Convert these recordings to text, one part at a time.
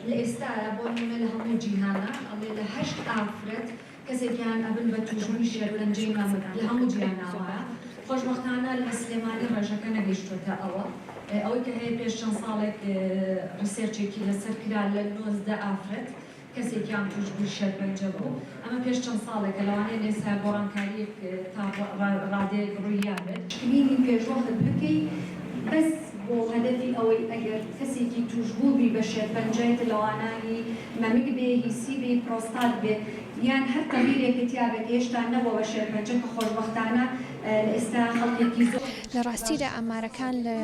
لە ئێستایا بۆ نمونە لە هەموو جیهانا ئەڵێ لە هەشت ئافرەت کەسێکیان ئەبن بە توشبووی شێرپەنجەی مەمک لە هەموو جیهانا وایە خۆشبەختانە لە سلێمانی ڕێژەکە نەگەیشتوەتە ئەوە ئەوەی کە هەیە پێش چەند ساڵێک research ێکی لەسەر کرا لە 19 ئافرەت کەسێکیان توشبووی شێرپەنجە بوو ئەمە پێش چەند ساڵێکە لەوانەیە لە ئێستا گۆڕانکاریەک تا ڕادەیەک ڕوویابێت. پشکنینی پێشوەخت بکەی بەس بۆ هەدەفی ئەوەی ئەگەر کەسێکی توشبوو بی بە شێرپەنجە لەوانە هی مەمک بێ هی سی بێ پرۆستات بێ یان هەر تەغیرێکت تیابێ کە هێشتا نەبووە بە شێرپەنجە کە خۆشبەختانە لە ئێستا خەڵکێکی زۆر. لە ڕاستیدا ئامارەکان لە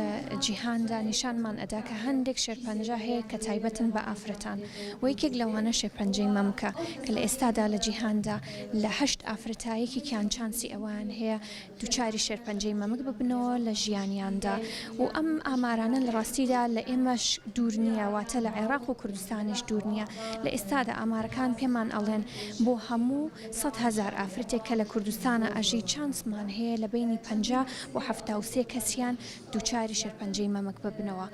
جیهاندا نیشانمان ئەدا کە هەندێک شێرپەنجە هەیە کە تایبەتن بە ئافرەتان و یەکێک لەوانە شێرپەنجەی مەمکە کە لە ئێستادا لە جیهاندا لە هەشت ئافرەتا یەکێکیان چانسی ئەوەیان هەیە دووچاری شێرپەنجەی مەمک ببنەوە لە ژیانیاندا و ئەم ئامارانە لە ڕاستیدا لە ئێمەش دوور نییە واتە لە عێراق و کوردستانیش دوور نییە لە ئێستادا ئامارەکان پێمان ئەڵێن بۆ هەموو 100 هەزار ئافرەتێک کە لە کوردستانە ئەژی چانسمان هەیە لە بەینی 50 بۆ 73 کەسیان دووچاری شێرپەنجەی مەمک ببنەوە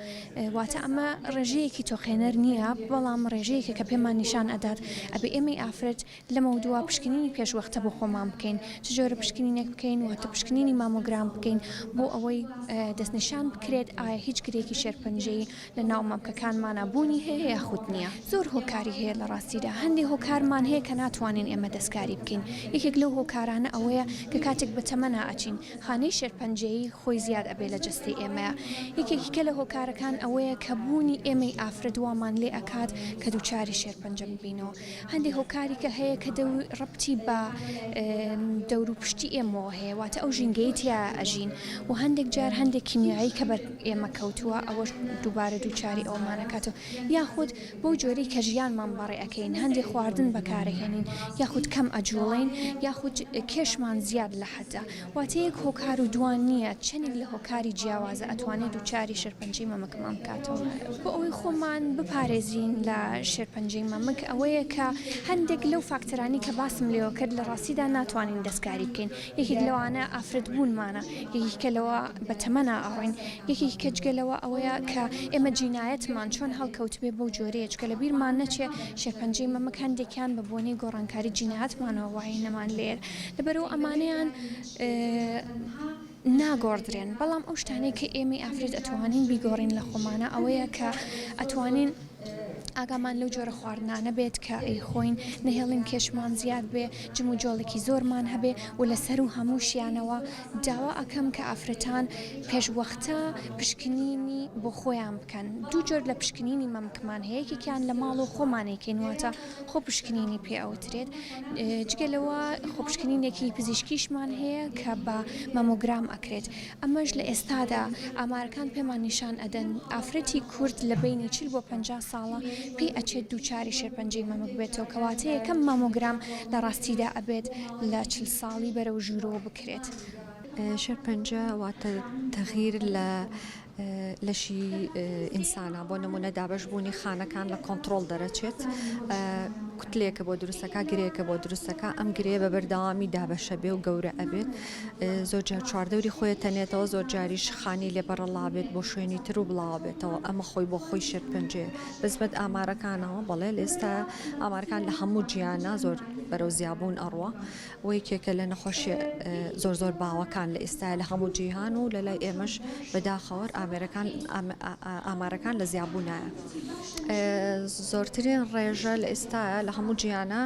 واتە ئەمە ڕێژەیەکی تۆقێنەر نییە بەڵام ڕێژەیەکە کە پێمان نیشان ئەدات ئەبێ ئێمەی ئافرەت لەمەودوا پشکنینی پێشوەختە بۆ خۆمان بکەین، چ جۆرە پشکنینێک بکەین، واتە پشکنینی مامۆگرام بکەین بۆ ئەوەی دەستنیشان بکرێت ئایا هیچ گرێکی شێرپەنجەیی لە ناو مەمکەکانمانا بوونی هەیە یاخود نییە. زۆر هۆکاری هەیە لە ڕاستیدا هەندێ هۆکارمان هەیە کە ناتوانین ئێمە دەستکاری بکەین، یەکێک لەو هۆکارانە ئەوەیە کە کاتێک بە تەمەنا ئەچین خانەی شێرپەنجەیی خۆی زیاد ئەبێ لە جەستەی ئێمەیا، یەکێکی کە لە هۆکارەکان ئەوەیە کە بوونی ئێمەی ئافرەت وامان لێ ئەکات کە دووچاری شێرپەنجە ببینەوە. هەندێک هۆکاری کە هەیە کە ڕەبتی بە دەوروپشتی ئێمەوە هەیە واتە ئەو ژینگەی تیا ئەژین و هەندێک جار هەندێک کیمیایی کە بەر ئێمە کەوتووە ئەوەش دووبارە دووچاری ئەومانەکاتەوە یاخود بەو جۆرەی کە ژیانمان بەڕێ ئەکەین هەندێک خواردن بەکارەهێنین یاخود کەم ئەجوڵێین یاخود کێشمان زیاد لە حەدە واتە یەک هۆکار و دوان نییە، چەندێک لە هۆکاری جیاوازە ئەتوانێت دووچاری شێرپەنجەی مەمکمان بکاتەوە. بۆ ئەوەی خۆمان بپارێزین لە شێرپەنجەی مەمک ئەوەیە کە هەندێک لەو فاکتەرانەی کە باسم لێوە کرد لە ڕاستیدا ناتوانین دەستکاری بکەین، یەکێک لەوانە ئافرەت بوونمانە، یەکێکی کە لەوە بە تەمەنا ئەڕۆین، یەکێکی کە جگە لەوە ئەوەیە کە ئێمە جینایەتمان چۆن هەڵکەوتبێ بەو جۆرەیە، چونکە لەبیرمان نەچێ شێرپەنجەی مەمک هەندێکیان بە بۆنەی گۆڕانکاری جینایەتمانەوە وایە نەمان لێیە. لەبەرئەوە ئەمانەیان ناگۆڕدرێن، بەڵام ئەو شتانەی کە ئێمەی ئافرەت ئەتوانین بیگۆڕین لە خۆمانە ئەوەیە کە ئەتوانین ئاگامان لەو جۆرە خواردنانە بێت کە ئەیخۆین، نەهێڵین کێشمان زیاد بێ، جموجۆڵێکی زۆرمان هەبێ و لە سەروو هەمووشیانەوە داوا ئەکەم کە ئافرەتان پێشوەختە پشکنینی بۆ خۆیان بکەن، دوو جۆر لە پشکنینی مەمکمان هەیە یەکێکیان لە ماڵەوە خۆمان ئەیکەین واتە خۆپشکنینی پێ ئەوترێت، جگە لەوە خۆپشکنینێکی پزیشکیشمان هەیە کە بە مامۆگرام ئەکرێت، ئەمەش لە ئێستادا ئامارەکان پێمان نیشان ئەدەن ئافرەتی کورد لە بەینی 40 بۆ 50 ساڵە پێی ئەچێت دووچاری شێرپەنجەی مەمک بێتەوە، کەواتە یەکەم مامۆگرام لە ڕاستیدا ئەبێت لە 40 ساڵی بەرەو ژوورەوە بکرێت. شێرپەنجە واتە تەغیر لە لەشی ئینسانە بۆ نمونە دابەش بوونی خانەکان لە کۆنتڕۆڵ دەرەچێت کوتلێکە بۆ دروستەکە گرێکە بۆ دروستەکە ئەم گرێ بە بەردەوامی دابەشە بێ و گەورە ئەبێت زۆر جار چواردەوری خۆی تەنێتەوە زۆر جاریش خانی لێ بەرەڵا بێت بۆ شوێنی تر و بڵاوە بێتەوە ئەمە خۆی بۆ خۆی شێرپەنجەیە بەسبەت ئامارەکانەوە بەڵێ لێستا ئامارەکان لە هەموو جیانە زۆر بەرەو زیابوون ئەڕوا و یەکێکە لە نەخۆشیە زۆر زۆر باوەکان لە ئێستا لە هەموو جیهان و لە لای ئێمەش بەداخەوە ئامێرەکان ئامارەکان لە زیابوونایە. زۆرترین ڕێژە لە ئێستا لە هەموو جیهانە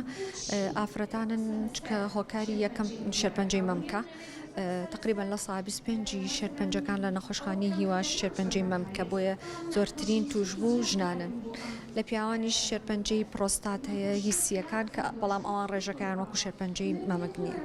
ئافرەتانن چکە هۆکاری یەکەم شێرپەنجەی مەمکە. تقریبا لە سا 25 شێرپەنجەکان لە نەخۆشخانەی هیواش شێرپەنجەی مەمکە بۆیە زۆرترین توشبوو ژنانن. لە پیاوانیش شێرپەنجەی پرۆستات هەیە هی سییەکان کە بەڵام ئەوان ڕێژەکەیان وەکو شێرپەنجەی مەمک نییە.